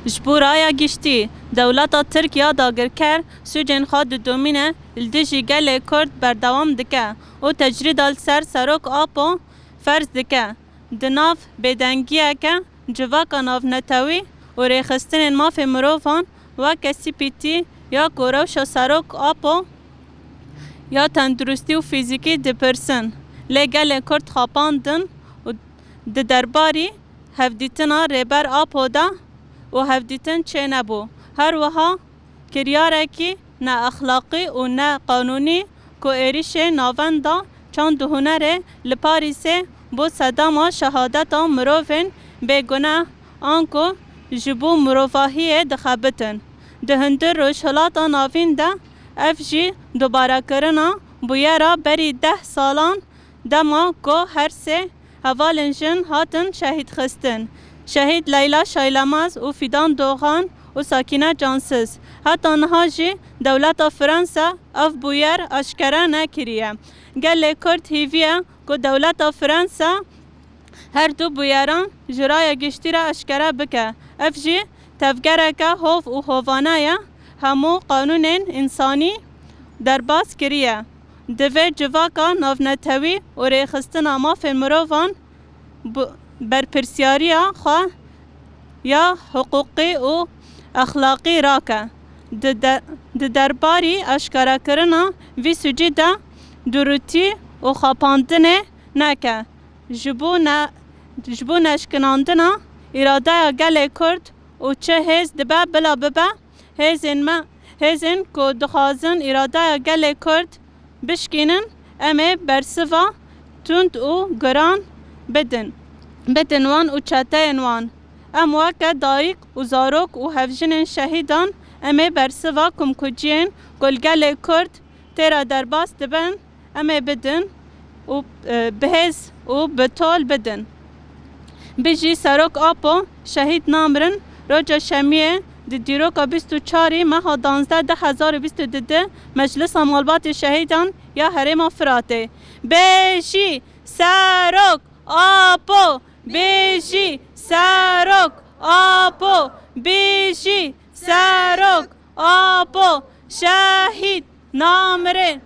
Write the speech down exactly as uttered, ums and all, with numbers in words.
Ji bo raya giştî, dewleta Tirk ya dagirker sûcên xwe didomîne, li dijî gelê Kurd berdewam dike û tecrîda li ser Serok Apo ferz dike. Di nav bêdengiyeke civaka navnetewî û rêxistinên mafê mirovan weke C P T ya ku rewşa Serok Apo ya tenduristî û fîzîkî dipirsin, lê gelê Kurd xapandin û di derbarî hevdîtina Rêber Apo de û hevdîtin çênebû. Her wiha kiryarekî neexlaqî û neqanûnî ku êrişê navenda çand û hunerê li Parîsê bo sedema şehadeta mirovên bêguneh anku ji bo mirovahiyê dixebitin. Di hundir Rojhilata Navîn de ev jî dubarekirina bûyera berî deh salan, dema ku her sê hevalên jin hatin şehîdxistin. Şehîd Leyla Şaylemaz û Fîdan Doxan û Sakîne Cansiz. Heta niha jî dewleta Fransa ev bûyer aşkere nekiriye. Gelê Kurd hêvî ye ku dewleta Fransa her du bûyeran ji raya giştî re aşkere bike. Ev jî tevgereke hov û hovane ye. Hemû qanûnên însanî derbas kiriye. Divê civaka navnetewî û rêxistina mafên mirovan bi-, berpirsiyariya xwe ya hiqûqî û exlaqî rake. Di de-, di derbarî aşkarekirina vî sûcî de durûtî û xapandinê neke. Ji bo ne-, ji bo neşkinandina îradeya gelê Kurd û çi hêz dibe bila bibe, hêzên me, hêzên ku dixwazin îradeya gelê Kurd bişkînin, em ê bersiva tund û giran bidin, bidin wan û çeteyên wan. Em weke dayik û zarok û hevjinên şehîdan, em ê bersiva kumkuciyên ku li gelê Kurd tê re derbas dibin, em ê bidin û, e, bi hêz û bi tol bidin. Bijî Serok Apo, şehîd namirin. Roja Şemiyê, di dîroka bîst û çarî meha danzdeh du hezar û bîst û du de Meclisa Malbatê Şehîdan ya Herêma Firatê. Bijî Serok Apo! Bijî Serok Apo! Bijî Serok Apo! Şehîd namirin!